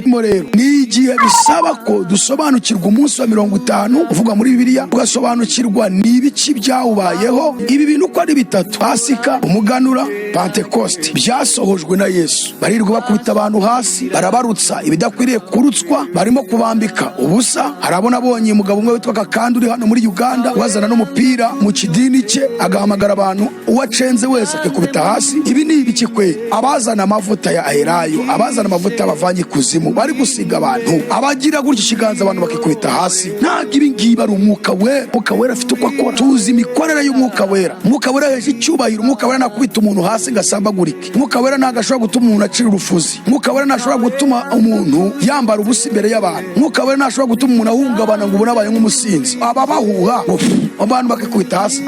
Rero ni igihe bisaba ko dusobanukirwa umunsi wa 50 uvugwa muri Bibiliya, ugasobanukirwa ni ibiki byawubayeho. Ibi bintu uko ari bitatu, Pasika, Umuganura, Pantekoste, byasohojwe na Yesu. Barirwa bakubita abantu hasi, barabarutsa ibidakwiriye kurutswa, barimo kubambika ubusa. Harabona abonye umugabo umwe witwa Kakandi uri hano muri Uganda, wazana n'umupira mu kidini cye, agahamagara abantu, uwacenze wese akikubita hasi. Ibi ni ibiki kwe? Abazana amavuta ya elayo, abazana amavuta bavanye ikuzimu, bari gusiga abantu, abagira gutya ikiganza abantu bakikubita hasi. Ntabwo ibi ngibi ari Umwuka Wera. Umwuka Wera afite uko akora. Tuzi imikorere y'Umwuka Wera. Umwuka Wera ahesha icyubahiro. Umwuka Wera ntakubita umuntu hasi ngo asambagurike. Umwuka Wera ntabwo ashobora gutuma umuntu acira urufuzi. Umwuka Wera ntashobora gutuma umuntu yambara ubusa imbere y'abantu. Umwuka Wera ntashobora gutuma umuntu ahungabana ngo ubone abaye nk'umusinzi, aba bahuha ngo abantu bakikubita hasi.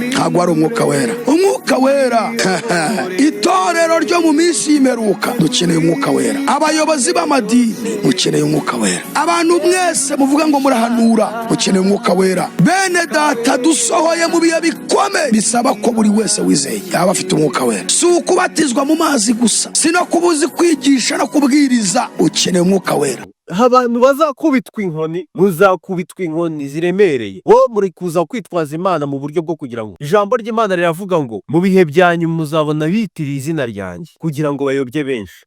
Ntabwo ari Umwuka Wera. Umwuka Wera, itorero ryo mu minsi y'imperuka dukeneye Umwuka Wera. Abayobozi b'amadini mukeneye Umwuka Wera. Abantu mwese muvuga ngo murahanura mukeneye Umwuka Wera. Bene Data, dusohoye mu bihe bikomeye bisaba ko buri wese wizeye yaba afite Umwuka Wera. Si ukubatizwa mu mazi gusa, si no kuba uzi kwigisha no kubwiriza. Ukeneye Umwuka Wera. Abantu bazakubitwa inkoni, muzakubitwa inkoni ziremereye. Bo muri kuza kwitwaza Imana mu buryo bwo kugira ngo, ijambo ry'Imana riravuga ngo mu bihe byanyu muzabona bitiriye izina ryanjye kugira ngo bayobye benshi.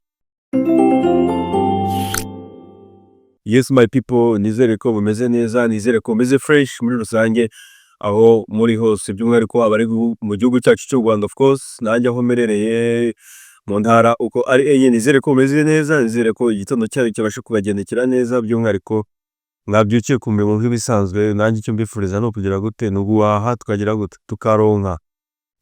Yes, my people, nizere ko bumeze neza, nizere ko bumeze fresh muri rusange aho muri hose, by'umwihariko abari mu gihugu cyacu cy'u Rwanda, of course nanjye aho mperereye mu ntara uko ari enye. Nizere ko bumeze neza, nizere ko igitondo cyayo kibasha kubagendekera neza, by'umwihariko mwabyukiye ku mirimo nk'ibisanzwe. Nanjye icyo mbifuriza ni ukugira gute? Ni uguhaha, tukagira gute? Tukaronka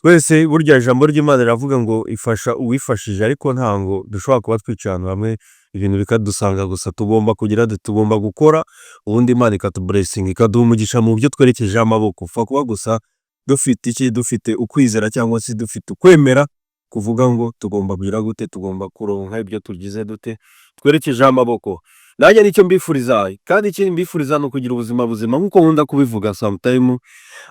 twese. Burya ijambo ry'Imana riravuga ngo ifasha uwifashije, ariko ntabwo dushobora kuba twicaye ahantu hamwe ibintu bikadusanga gusa. Tugomba kugira, tugomba gukora, ubundi Imana ikatublessinga, ikaduha umugisha mu byo twerekejeho amaboko. Upfa kuba gusa dufite iki? Dufite ukwizera cyangwa se dufite ukwemera kuvuga ngo tugomba kugira gute? Tugomba kuronka ibyo tugize dute? Twerekejeho amaboko. Nanjye nicyo mbifuriza, kandi ikindi mbifuriza ni ukugira ubuzima buzima nk'uko nkunda kubivuga sometime.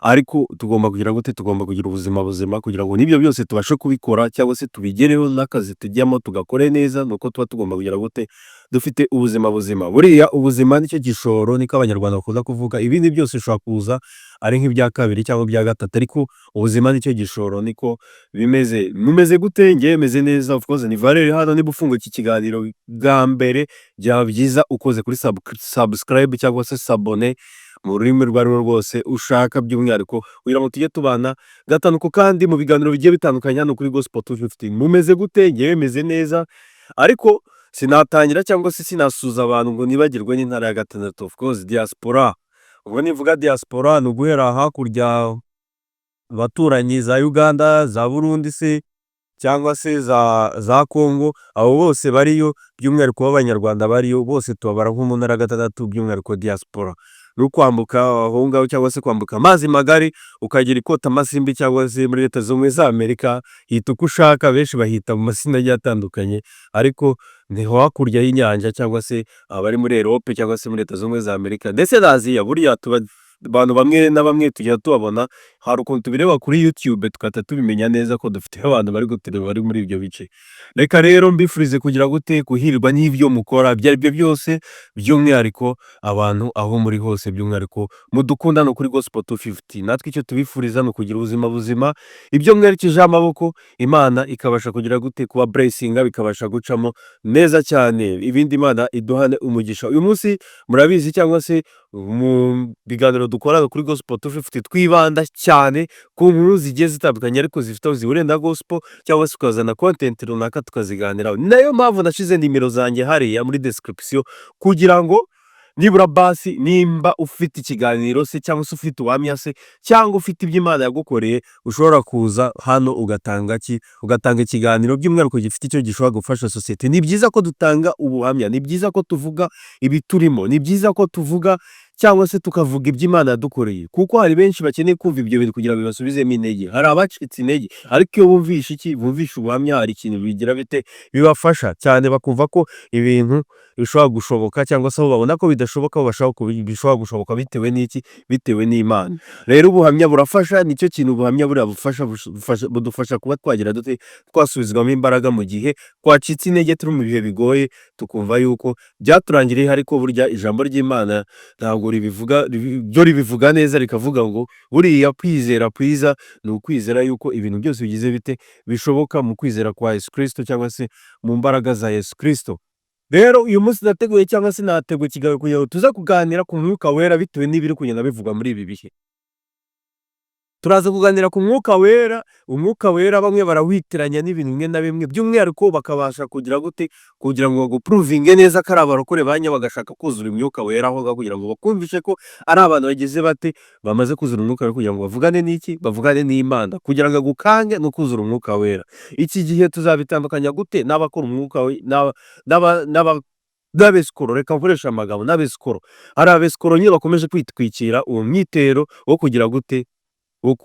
Ariko tugomba kugira gute? Tugomba kugira ubuzima buzima kugira ngo n'ibyo byose tubashe kubikora cyangwa se tubigereho, n'akazi tujyamo tugakore neza. Ni uko tuba tugomba kugira gute? Dufite ubuzima buzima. Buriya ubuzima nicyo gishoro, niko Abanyarwanda bakunda kuvuga. Ibindi byose bishobora kuza ari nk'ibya kabiri cyangwa ibya gatatu, ariko ubuzima nicyo gishoro, niko bimeze. Mumeze gute? Njyewe meze neza, of course ni Valeri hano. Niba ufunguye iki kiganiro bwa mbere, byaba byiza ukoze kuri subscribe cyangwa se s'abonner mu rurimi urwo ari rwo rwose ushaka, by'umwihariko kugira ngo tujye tubana gatanu ku kandi mu biganiro bigiye bitandukanye hano kuri Gospel 250. Mumeze gute? Njyewe meze neza, ariko sinatangira cyangwa se sinasuza abantu ngo nibagirwe n'intara ya gatandatu, of course diaspora. Ubwo nivuga diaspora ni uguhera hakurya abaturanyi za Uganda, za Burundi se cyangwa se za Congo, abo bose bariyo, by'umwihariko b'Abanyarwanda bariyo bose tubabara nko mu ntara ya gatandatu, by'umwihariko diaspora. No kwambuka aho ngaho cyangwa se kwambuka amazi magari ukagera i Kotamasimbi cyangwa se muri Leta Zunze Ubumwe za Amerika, hita uko ushaka, benshi bahita mu mazina agiye atandukanye, ariko ni hakurya y'inyanja cyangwa se abari muri Europe cyangwa se muri Leta Zunze Ubumwe za Amerika ndetse na Aziya. Buriya tuba abantu bamwe na bamwe tujya tubabona, hari ukuntu tubireba kuri YouTube tugahita tubimenya neza ko dufite abantu bari kutureba bari muri ibyo bice. Reka rero mbifurize kugira gute? Guhirwa n'ibyo mukora ibyo ari byo byose, by'umwihariko abantu aho muri hose, by'umwihariko mudukunda no kuri Gospel 250. Natwe icyo tubifuriza ni ukugira ubuzima buzima, ibyo mwerekejeho amaboko Imana ikabasha kugira gute? Kuba blessinga, bikabasha gucamo neza cyane. Ibindi Imana iduhane umugisha. Uyu munsi murabizi cyangwa se mu biganiro dukora kuri Gospel 250, twibanda cyane ku nkuru zigiye zitandukanye ariko zifite aho zihuriye na gospel, cyangwa se ukazana content runaka tukaziganiraho. Ni nayo mpamvu nashyize nimero zanjye hariya muri description kugira ngo nibura basi nimba ufite ikiganiro se cyangwa se ufite ubuhamya se cyangwa ufite ibyo Imana yagukoreye, ushobora kuza hano ugatanga ki? Ugatanga ikiganiro by'umwihariko gifite icyo gishobora gufasha sosiyete. Ni byiza ko dutanga ubuhamya, ni byiza ko tuvuga ibiturimo, ni byiza ko tuvuga Cyangwa se tukavuga ibyo Imana yadukoreye, kuko hari benshi bakeneye kumva ibyo bintu kugira ngo bibasubizemo intege. Hari abacitse intege, ariko iyo bumvishe iki, bumvishe ubuhamya, hari ikintu bigira bite, bibafasha cyane, bakumva ko ibintu bishobora gushoboka, cyangwa se aho babona ko bidashoboka bishobora gushoboka. Bitewe n'iki? Bitewe n'Imana. Rero ubuhamya burafasha, nicyo kintu ubuhamya buriya bufasha, budufasha kuba twagira dute, twasubizwamo imbaraga mu gihe twacitse intege, turi mu bihe bigoye, tukumva yuko byaturangiriye. Ariko burya ijambo ry'Imana ntabwo ribivuga, ryo ribivuga neza, rikavuga ngo buriya kwizera kwiza ni ukwizera yuko ibintu byose bigize bite, bishoboka mu kwizera kwa Yesu Kristo cyangwa se mu mbaraga za Yesu Kristo. Rero uyu munsi nateguye, cyangwa se nateguye ikiganiro kugira ngo tuze kuganira ku Mwuka Wera, bitewe n'ibiri kugenda bivugwa muri ibi bihe. Turaza kuganira ku Mwuka Wera. Umwuka Wera bamwe barawitiranya n'ibintu bimwe na bimwe, by'umwihariko bakabasha kugira gute, kugira ngo baguprovinge neza ko ari abarokore ba nyabo, bagashaka kuzura Imyuka Wera aho ngaho kugira ngo bakumvishe ko ari abantu bagize bate, bamaze kuzura Umwuka Wera, kugira ngo bavugane n'iki, bavugane n'Imana. Kugira ngo agukange no kuzura Umwuka Wera. Iki gihe tuzabitandukanya gute n'abakora umwuka n'abesikoro? Reka nkoreshe amagambo n'abesikoro. Hari abesikoro nyine bakomeje kwitwikira uwo mwitero wo kugira gute, wo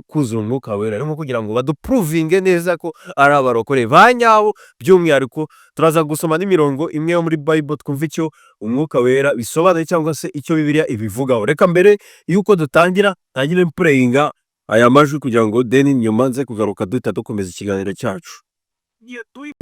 kuzura Umwuka Wera, arimo kugira ngo baduprovinge neza ko ari abarokore ba nyabo. By'umwihariko turaza gusoma n'imirongo imwe yo muri Bible, twumve icyo Umwuka Wera bisobanuye cyangwa se icyo Bibiliya ibivugaho. Reka mbere y'uko dutangira, ntangire mplayinga aya majwi kugira ngo then nyuma nze kugaruka duhita dukomeza ikiganiro cyacu.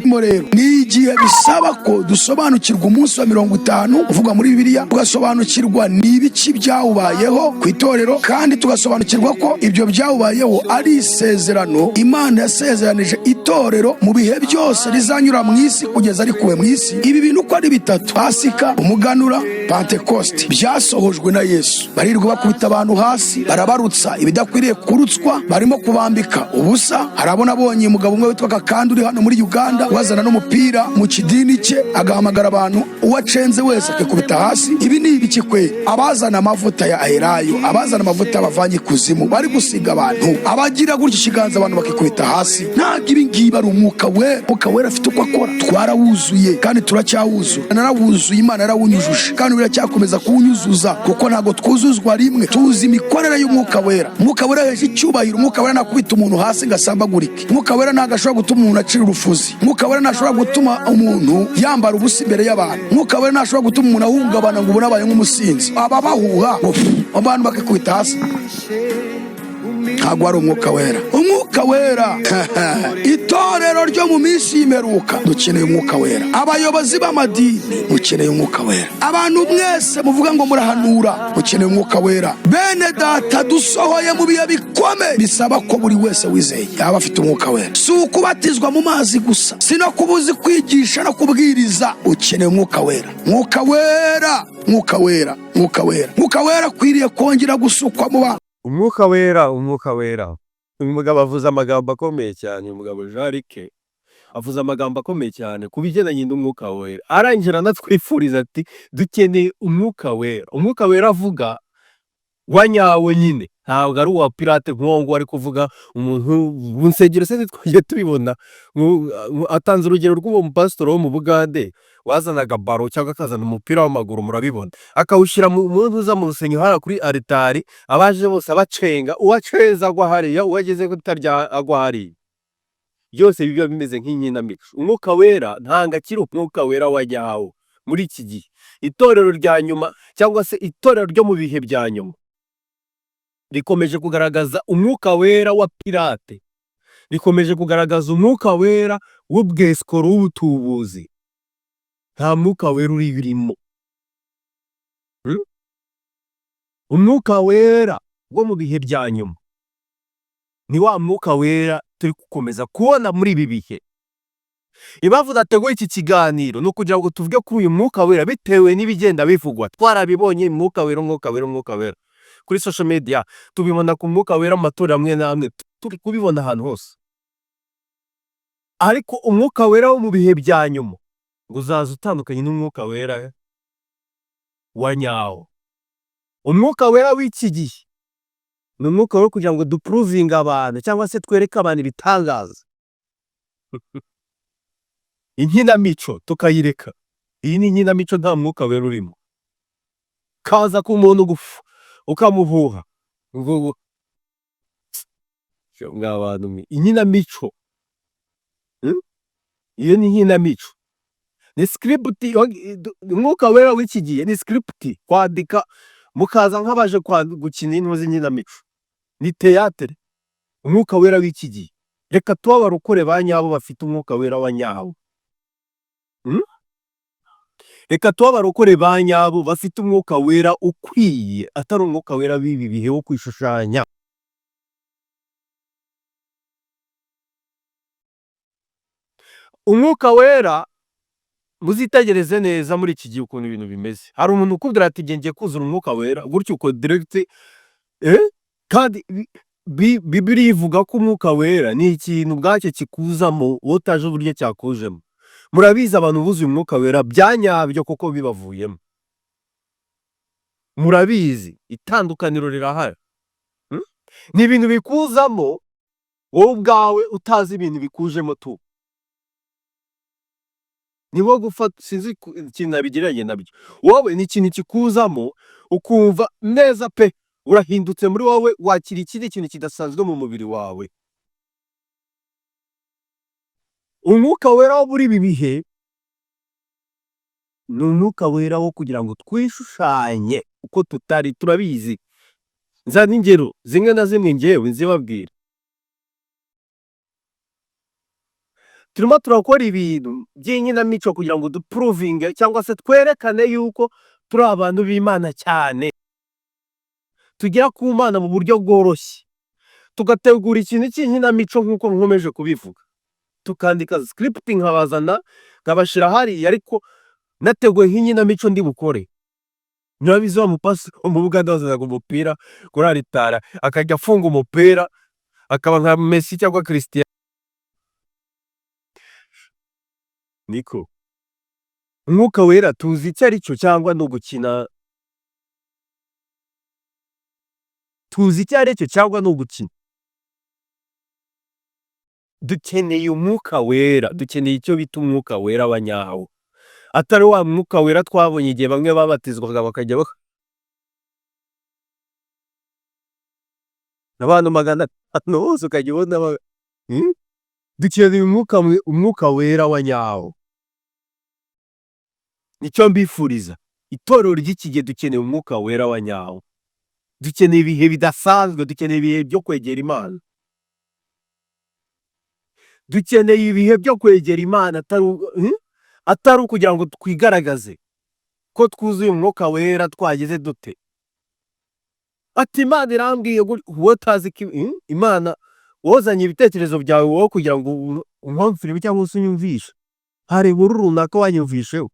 Mo rero ni igihe bisaba ko dusobanukirwa umunsi wa 50 uvugwa muri Bibiliya, tugasobanukirwa n'ibiki byawubayeho ku itorero, kandi tugasobanukirwa ko ibyo byawubayeho ari isezerano Imana yasezeranije itorero mu bihe byose rizanyura mu isi kugeza rikuwe mu isi. Ibi bintu uko ari bitatu, Pasika, Umuganura, Pantekoste, byasohojwe na Yesu. Barirwa bakubita abantu hasi, barabarutsa ibidakwiriye kurutswa, barimo kubambika ubusa. Hari abo nabonye, umugabo umwe witwa Kakandi uri hano muri Uganda, wazana n'umupira mu kidini cye, agahamagara abantu, uwacenze wese akikubita hasi. Ibi ni ibiki kwe? Abazana amavuta ya elayo, abazana amavuta bavanye ikuzimu, bari gusiga abantu, abagira gutya ikiganza abantu bakikubita hasi. Ntabwo ibi ngibi ari Umwuka Wera. Umwuka Wera afite uko akora. Twarawuzuye kandi turacyawuzuye, narawuzuye, Imana yarawunyujuje kandi biracyakomeza kuwunyuzuza, kuko ntabwo twuzuzwa rimwe. Tuzi imikorere y'Umwuka Wera. Umwuka Wera ahesha icyubahiro. Umwuka Wera ntakubita umuntu hasi ngo asambagurike. Umwuka Wera ntabwo ashobora gutuma umuntu acira urufuzi. Umwuka Wera ntashobora gutuma umuntu yambara ubusa imbere y'abantu. Umwuka Wera ntashobora gutuma umuntu ahungabana ngo ubone abaye nk'umusinzi, aba bahuha ngo abantu bakikubita hasi. Ntabwo ari Umwuka Wera. Umwuka Wera, itorero ryo mu minsi y'imperuka dukeneye Umwuka Wera. Abayobozi b'amadini mukeneye Umwuka Wera. Abantu mwese muvuga ngo murahanura mukeneye Umwuka Wera. Bene data, dusohoye mu bihe bikomeye bisaba ko buri wese wizeye yaba afite Umwuka Wera. Si ukubatizwa mu mazi gusa, si no kuba uzi kwigisha no kubwiriza. Ukeneye Umwuka Wera. Mwuka Wera, Mwuka Wera, Mwuka Wera, Mwuka Wera akwiriye kongera gusukwa mu bantu. Umwuka Wera, Umwuka Wera. Uyu mugabo avuze amagambo akomeye cyane. Uyu mugabo Jean Luc avuze amagambo akomeye cyane ku bigendanye n'Umwuka Wera. Arangije aranatwifuriza ati dukeneye Umwuka Wera. Umwuka Wera avuga wa nyawo nyine, ntabwo ari uwa pirate nk'uwo nguwo ari kuvuga. Umuntu mu nsengero se twagiye tubibona, atanze urugero rw'uwo mupasitori wo mu Bugande wazanaga ballon cyangwa akazana umupira w'amaguru, murabibona, akawushyira mu ntuza, mu rusengero hariya kuri aritari, abaje bose abacenga, uwacenze agwa hariya, uwageze kutarya agwa hariya. Byose biba bimeze nk'inkinamico. Umwuka Wera ntabwo akiri Umwuka Wera wa nyawo muri iki gihe. Itorero rya nyuma cyangwa se itorero ryo mu bihe bya nyuma rikomeje kugaragaza Umwuka Wera wa pirate, rikomeje kugaragaza Umwuka Wera w'ubwesikoro, w'ubutubuzi. Nta Mwuka Wera uribirimo. Umwuka Wera wo mu bihe bya nyuma ni wa Mwuka Wera turi gukomeza kubona muri ibi bihe. Impamvu nateguye iki kiganiro ni ukugira ngo tuvuge kuri uyu Mwuka Wera bitewe n'ibigenda bivugwa. Twarabibonye, Umwuka Wera, Umwuka Wera, Umwuka Wera kuri social media, tubibona ku Mwuka Wera mu matorero amwe n'amwe, turi kubibona ahantu hose. Ariko Umwuka Wera wo mu bihe bya nyuma ngo uzaza utandukanye n'Umwuka Wera wa nyawo. Umwuka Wera w'iki gihe ni umwuka wo kugira ngo duprovinge abantu cyangwa se twereke abantu ibitangaza. Inkinamico tukayireka. Iyi ni inkinamico, nta Mwuka Wera urimo. Kaza ku muntu gufu ukamuhuha ngo mwa bantu mwe, inkinamico. Iyo ni inkinamico, ni script. Umwuka Wera w'iki gihe ni script, kwandika mukaza nk'abaje gukina intuzi inkinamico, ni théâtre. Umwuka Wera w'iki gihe, reka tube abarokore ba nyabo bafite Umwuka Wera wa nyawo. Reka tube abarokore ba nyabo bafite Umwuka Wera ukwiye, atari Umwuka Wera w'ibi bihe wo kwishushanya. Umwuka Wera, muzitegereze neza muri iki gihe ukuntu ibintu bimeze. Hari umuntu ukubwira ati: "Ngiye kuzura Umwuka Wera," gutyo uko direct, kandi Bibiliya ivuga ko Umwuka Wera ni ikintu ubwacyo kikuzamo wowe utazi uburyo cyakujemo. Murabizi, abantu buzuye Umwuka Wera bya nyabyo koko bibavuyemo, murabizi itandukaniro rirahari. Ni ibintu bikuzamo wowe ubwawe utazi ibintu bikujemo tu. Ni nko gufata, sinzi ikintu nabigereranya nabyo. Wowe ni ikintu kikuzamo ukumva neza pe, urahindutse muri wowe, wakira ikindi kintu kidasanzwe mu mubiri wawe. Umwuka Wera wo muri ibi bihe ni Umwuka Wera wo kugira ngo twishushanye uko tutari, turabizi. Nzana ingero zimwe na zimwe ngewe nzibabwira. Turimo turakora ibintu by'inkinamico kugira ngo dupuruvinge cyangwa se twerekane yuko turi abantu b'Imana cyane, tugera ku Mana mu buryo bworoshye, tugategura ikintu cy'inkinamico nk'uko nkomeje kubivuga, tukandika script, nkabazana nkabashyira hariya, ariko nateguye nk'inkinamico ndi bukore. Murabizi wa mupasi wo mu Bugande wazanaga umupira kuri aritara, akajya afunga umupira akaba nka Messi cyangwa Cristiano. Niko Umwuka Wera tuzi icyo ari cyo cyangwa ni ugukina? Tuzi icyo ari cyo cyangwa ni ugukina? Dukeneye Umwuka Wera, dukeneye icyo bita Umwuka Wera wa nyawo, atari wa Mwuka Wera twabonye igihe bamwe babatizwaga bakajya abantu 500 bose ukajya ubona. Dukeneye Umwuka Wera wa nyawo. Nicyo mbifuriza itorero ry'iki gihe: dukeneye Umwuka Wera wa nyawo, dukeneye ibihe bidasanzwe, dukeneye ibihe byo kwegera Imana, dukeneye ibihe byo kwegera Imana, atari ukugira ngo twigaragaze ko twuzuye Umwuka Wera. Twagize dute? Ati: "Imana irambwiye." Wowe utazi ko Imana wozanye ibitekerezo byawe wowe kugira ngo unkomfirime cyangwa se unyumvishe, hari inkuru runaka wanyumvisheho.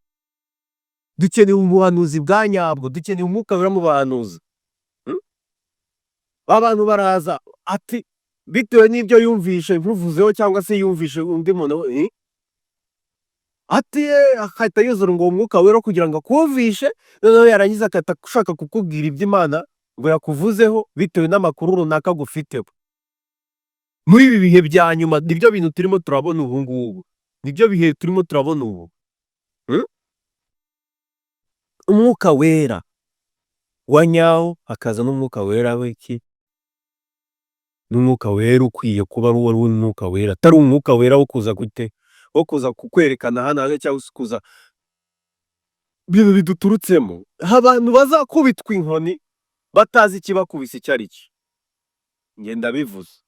Dukeneye ubuhanuzi bwa nyabwo, dukeneye Umwuka Wera mu bahanuzi. Abantu baraza ati bitewe n'ibyo yumvishe nkuvuzeho cyangwa se yumvishe undi muntu, ati akahita yuzura ngo Umwuka Wera kugira ngo akumvishe, noneho yarangiza agahita ashaka kukubwira ibyo Imana ngo yakuvuzeho bitewe n'amakuru runaka agufiteho. Muri ibi bihe bya nyuma nibyo bintu turimo turabona ubu ngubu, nibyo bihe turimo turabona ubu. Umwuka Wera wa nyawo, hakaza n'Umwuka Wera w'iki? N'Umwuka Wera ukwiye kuba ari uw'Umwuka Wera, atari Umwuka Wera wo kuza gute, wo kuza kukwerekana hano cyangwa se kuza ibintu biduturutsemo. Abantu bazakubitwa inkoni batazi ikibakubise icyo ari cyo. Njye ndabivuze,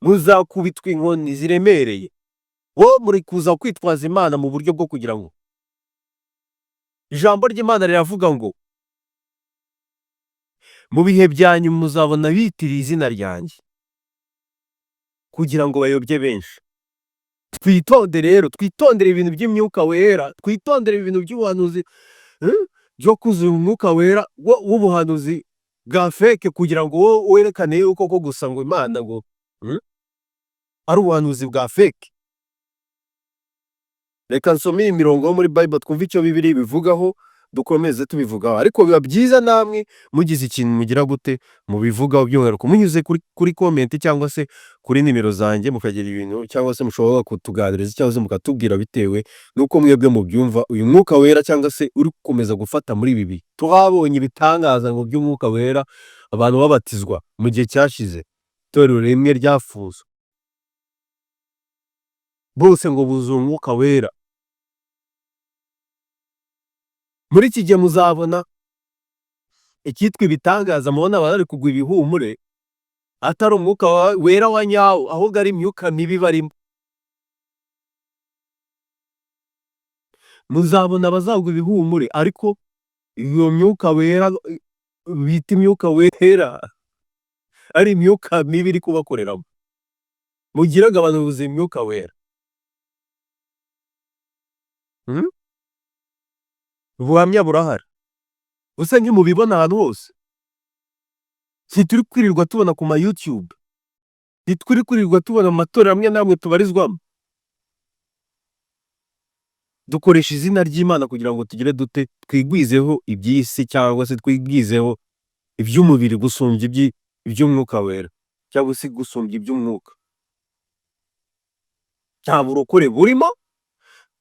muzakubitwa inkoni ziremereye. Wowe muri kuza kwitwaza Imana mu buryo bwo kugira ngo, ijambo ry'Imana riravuga ngo mu bihe bya nyuma muzabona bitiriye izina ryanjye kugira ngo bayobye benshi. Twitonde rero, twitondere ibintu by'imyuka wera, twitondere ibintu by'ubuhanuzi byo kuzuza Umwuka Wera w'ubuhanuzi bwa fake, kugira ngo wowe werekane yuko ko gusa ngo Imana ngo ari ubuhanuzi bwa fake. Reka nsome iyi mirongo yo muri Bible twumve icyo Bibiliya ibivugaho. Dukomeze tubivugaho, ariko biba byiza namwe mugize ikintu mugira gute mubivugaho, by'umwihariko munyuze kuri comment cyangwa se kuri nimero zanjye, mukagira ibintu cyangwa se mushobora kutuganiriza cyangwa se mukatubwira bitewe n'uko mwebwe mubyumva, uyu mwuka wera cyangwa se uri gukomeza gufata muri ibi bihe. Twabonye ibitangaza ngo by'umwuka wera, abantu babatizwa mu gihe cyashize, itorero rimwe ryafunzwe bose ngo buzuye umwuka wera. Muri iki gihe muzabona icyitwa ibitangaza, mubona abantu bari kugwa ibihumure, atari umwuka wera wa nyawo, ahubwo ari imyuka mibi barimo. Muzabona abazagwa ibihumure, ariko iyo myuka wera bita imyuka wera ari imyuka mibi iri kubakoreramo. Mugire ngo abantu buzuye imyuka wera. Ubuhamya burahari. Gusa ntimubibona ahantu hose. Ntituri kwirirwa tubona ku ma YouTube. Ntituri kwirirwa tubona mu matorero amwe n'amwe tubarizwamo. Dukoresha izina ry'Imana kugira ngo tugire dute, twigwizeho iby'isi cyangwa se twigwizeho iby'umubiri gusumbya iby'umwuka wera cyangwa se gusumbya iby'umwuka. Nta burokore burimo,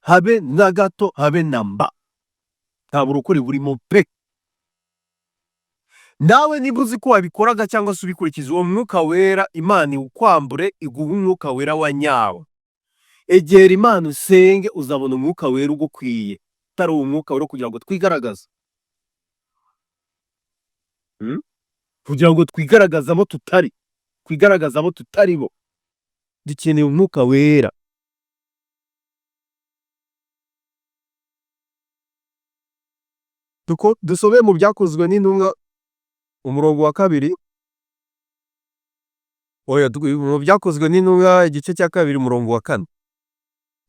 habe na gato, habe na mba. Nta burokore burimo pe. Nawe niba uzi ko wabikoraga cyangwa se ubikurikiza, uwo mwuka wera Imana iwukwambure, iguhe umwuka wera wa nyawo. Egera Imana usenge, uzabona umwuka wera ugukwiye, utari uwo mwuka wera kugira ngo twigaragaze. Kugira ngo twigaragaze abo tutari, twigaragaze abo tutari bo. Dukeneye umwuka wera. Dusome mu byakozwe n'intumwa umurongo wa kabiri. Oya, mu byakozwe n'intumwa igice cya 2 umurongo wa 4.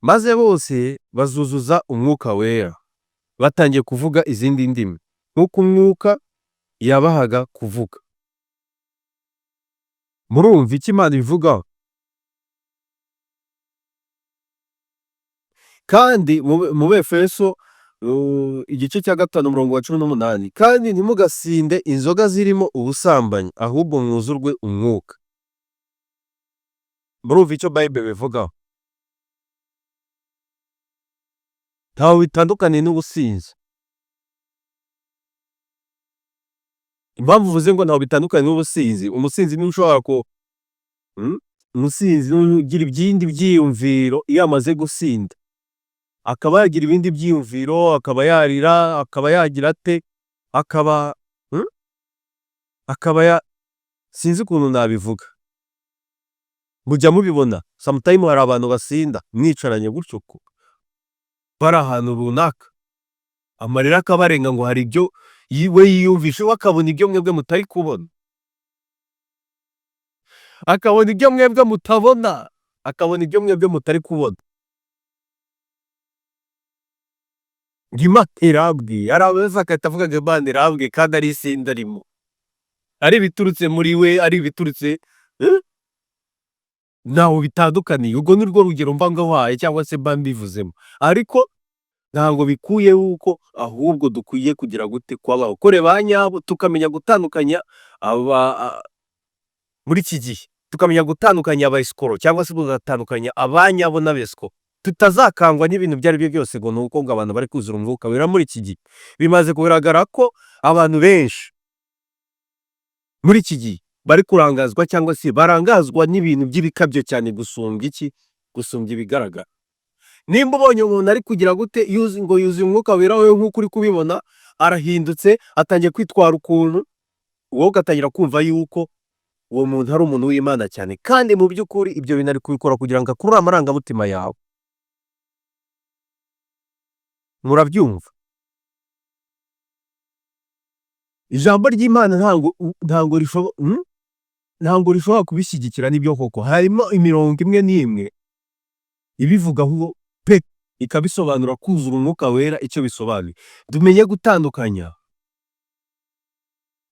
Maze bose bazuzuza umwuka wera, batangiye kuvuga izindi ndimi nk'uko umwuka yabahaga kuvuga. Murumva icyo Imana ivugaho? Kandi mu Befeso igice cya 5 umurongo wa 18, kandi ntimugasinde inzoga zirimo ubusambanyi, ahubwo mwuzurwe umwuka. Murumva icyo Bible bivugaho? Ntawe bitandukaniye n'ubusinzi. Impamvu uvuze ngo ntawe bitandukanye n'ubusinzi, umusinzi niwe ushobora ku umusinzi niwe ugira ibindi byiyumviro iyo amaze gusinda, akaba yagira ibindi byiyumviro, akaba yarira, akaba yagira ate, akaba akaba ya sinzi ukuntu nabivuga. Mujya mubibona sometime hari abantu basinda mwicaranye gutyo ko bari ahantu runaka, amarira akabarenga ngo hari ibyo we yiyumvishe, we akabona ibyo mwebwe mutari kubona, akabona ibyo mwebwe mutabona, akabona ibyo mwebwe mutari kubona. Ngo Imana irambwiye, hari abaza agahita avuga ngo Imana irambwiye kandi ari isinda arimo, ari ibiturutse muri we, ari ibiturutse ntaho bitandukaniye. Urwo ni rwo rugero mba nguhaye cyangwa se mba mbivuzemo, ariko ntabwo bikuyeho uko ahubwo dukwiye kugira gute, kuba abakore ba nyabo, tukamenya gutandukanya aba muri iki gihe, tukamenya gutandukanya abaesikoro cyangwa se tugatandukanya abanyabo n'abesikoro, tutazakangwa n'ibintu ibyo ari byo byose ngo ni uko ngo abantu bari kuzura umwuka wera muri iki gihe. Bimaze kugaragara ko abantu benshi muri iki gihe bari kurangazwa cyangwa se barangazwa n'ibintu by'ibikabyo cyane gusumbya iki, gusumbya ibigaragara. Nimba ubonye umuntu ari kugira gute, ngo yuzuye umwuka wera, wowe nk'uko uri kubibona arahindutse, atangiye kwitwara ukuntu, wowe ugatangira kumva yuko uwo muntu ari umuntu w'Imana cyane, kandi mu by'ukuri ibyo bintu ari kubikora kugira ngo akurure amarangamutima yawe. Murabyumva? Ijambo ry'Imana ntabwo rishobora kubishyigikira n'ibyo koko. Harimo imirongo imwe n'imwe ibivugaho pe, ikabisobanura kuzura umwuka wera icyo bisobanuye. Tumenye gutandukanya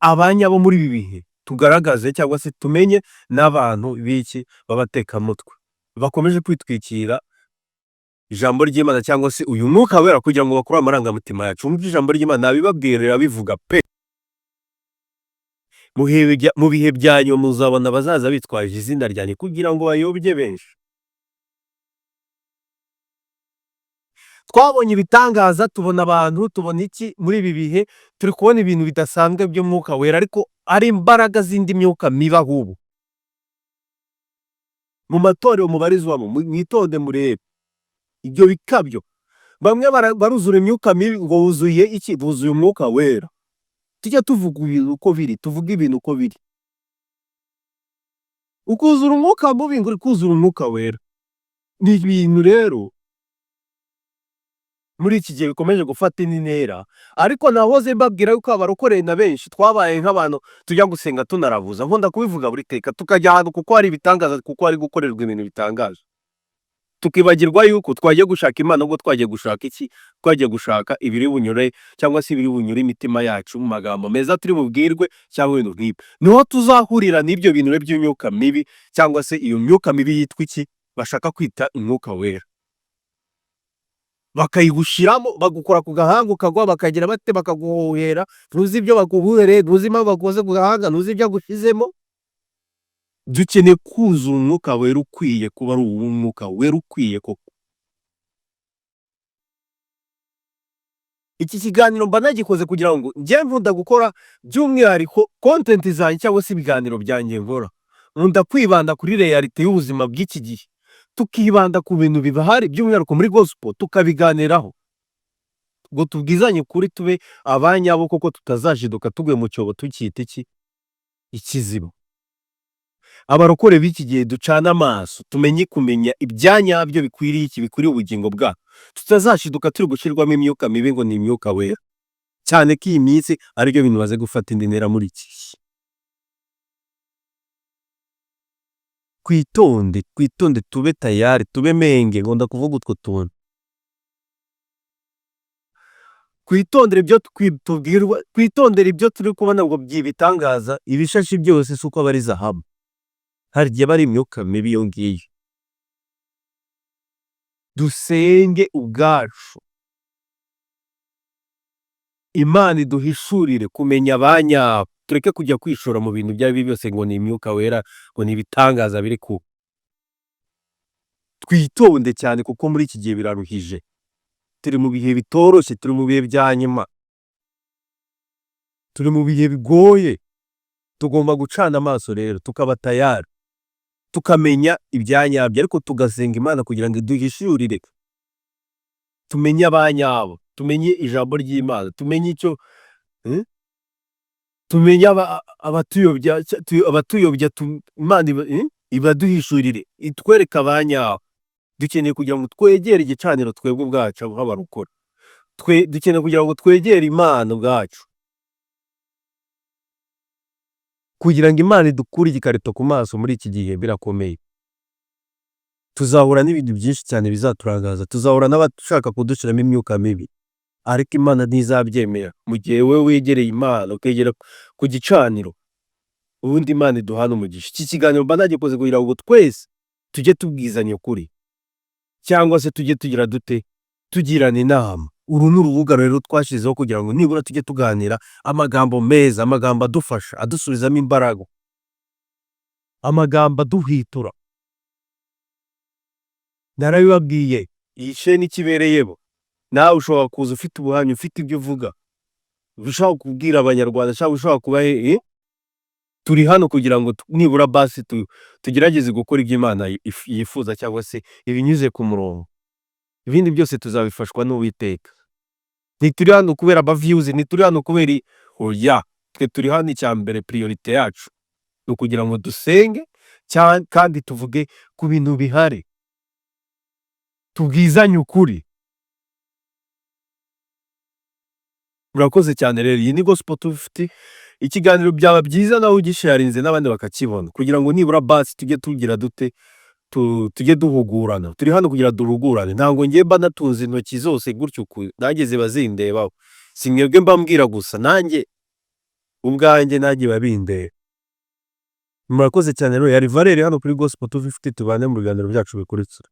abanyabo muri ibi bihe, tugaragaze cyangwa se tumenye n'abantu b'iki b'abatekamutwe bakomeje kwitwikira Ijambo ry'Imana cyangwa se uyu mwuka wera kugira ngo bakure amarangamutima yacu. Wumve ijambo ry'Imana, nabibabwira, rirabivuga pe. Mu bihe bya nyuma muzabona abazaza bitwaje izina ryanjye kugira ngo bayobye benshi. Twabonye ibitangaza, tubona abantu, tubona iki muri ibi bihe, turi kubona ibintu bidasanzwe by'umwuka wera, ariko ari imbaraga z'indi myuka mibi ahubwo. Mu matorero mubarizwamo, mwitonde murebe ibyo bikabyo. Bamwe baruzura imyuka mibi ngo wuzuye iki? Buzuye umwuka wera. Tujye tuvuga ibintu uko biri, tuvuge ibintu uko biri. Ukuzura umwuka mubi ngo uri kuzura umwuka wera. Ni ibintu rero muri iki gihe bikomeje gufata indi ntera, ariko nahoze mbabwira yuko abarokore na benshi twabaye nk'abantu tujya gusenga tunarabuza. Nkunda kubivuga buri teka, tukajya ahantu kuko hari ibitangaza, kuko hari gukorerwa ibintu bitangaje, tukibagirwa yuko twagiye gushaka Imana, ubwo twagiye gushaka iki? Twagiye gushaka ibiri bunyure cyangwa se ibiri bunyure imitima yacu mu magambo meza turi bubwirwe cyangwa ibintu nk'ibyo. Niho tuzahurira n'ibyo bintu by'imyuka mibi, cyangwa se iyo myuka mibi yitwa iki, bashaka kwita umwuka wera, bakayigushiramo, bagukora ku gahanga ukagwa, bakagira bate, bakaguhohera, ntuzi ibyo baguhuhereye, ntuzi impamvu bagukoze ku gahanga, ntuzi ibyo agushyizemo. Dukeneye kuzura umwuka wera ukwiye kuba ari uw'umwuka wera ukwiye koko. Iki kiganiro mba nagikoze kugira ngo njye nkunda gukora by'umwihariko content zanjye cyangwa se ibiganiro byanjye nkora, nkunda kwibanda kuri réalité y'ubuzima bw'iki gihe, tukibanda ku bintu bibahari by'umwihariko muri gospel, tukabiganiraho ngo tubwizanye ukuri, tube abanyabo koko, tutazajiduka tuguye mu cyobo tukita iki ikiziba. Abarokore b'iki gihe ducana amaso, tumenye kumenya ibyanyabyo bikwiriye iki, bikwiriye ubugingo bwacu, tutazashiduka turi gushyirwamo imyuka mibi ngo ni imyuka wera, cyane ko iyi minsi aribyo bintu bimaze gufata indi ntera muri iki gihe. Twitonde, twitonde, tube tayari, tube menge. Nkunda kuvuga utwo tuntu. Twitondere ibyo tubwirwa, twitondere ibyo turi kubona ngo by'ibitangaza. Ibishashi byose si uko aba ari zahabu, hari igihe aba ari imyuka mibi iyo ngiyo. Dusenge ubwacu, Imana iduhishurire kumenya abanyabo, tureke kujya kwishora mu bintu ibyo ari byo byose ngo ni imyuka wera, ngo ni ibitangaza biri kuba. Twitonde cyane kuko muri iki gihe biraruhije, turi mu bihe bitoroshye, turi mu bihe bya nyuma, turi mu bihe bigoye. Tugomba gucana amaso rero, tukaba tayari, tukamenya ibyanyabyo, ariko tugasenga Imana kugira ngo iduhishurire tumenye abanyabo, tumenye ijambo ry'Imana, tumenye icyo, tumenye abatuyobya, abatuyobya, Imana ibaduhishurire, itwereke abanyabo. Dukeneye kugira ngo twegere igicaniro twebwe ubwacu nk'abarokore, dukeneye kugira ngo twegere Imana ubwacu, kugira ngo Imana idukure igikarito ku maso. Muri iki gihe birakomeye, tuzahura n'ibintu byinshi cyane bizaturangaza, tuzahura n'abashaka kudushyiramo imyuka mibi, ariko Imana ntizabyemera mu gihe wowe wegereye Imana, ukegera ku gicaniro. Ubundi Imana iduhana umugisha. Iki kiganiro mba nagikoze kugira ngo twese tujye tubwizanya ukuri, cyangwa se tujye tugira dute, tugirana inama. Uru ni urubuga rero twashyizeho kugira ngo nibura tujye tuganira amagambo meza, amagambo adufasha, adusubizamo imbaraga, amagambo aduhwitura. Narabibabwiye, iyi sheni ikibereyemo, nawe ushobora kuza ufite ubuhamya, ufite ibyo uvuga, ushobora kubwira Abanyarwanda cyangwa ushobora kuba turi hano kugira ngo nibura basi tugerageze gukora ibyo Imana yifuza cyangwa se ibinyuze ku murongo. Ibindi byose tuzabifashwa n'Uwiteka. Ntituri hano kubera aba views, ntituri hano kubera oya, twe turi hano icya mbere, priorité yacu ni ukugira ngo dusenge kandi tuvuge ku bintu bihari, tubwizanye ukuri. Murakoze cyane rero, iyi ni Gospel 250. Ikiganiro byaba byiza nawe ugisharinze n'abandi bakakibona, kugira ngo nibura basi tujye tugira dute, tujye duhugurana. Turi hano kugira duhugurane. Ntabwo ngiye mba natunze intoki zose gutyo uku, nanjye ziba zindebaho. Si mwebwe mba mbwira gusa, nanjye ubwanjye nanjye biba bindeba. Murakoze cyane rero, yari Valeri hano kuri Gospel 250, tubane mu biganiro byacu bikurikira.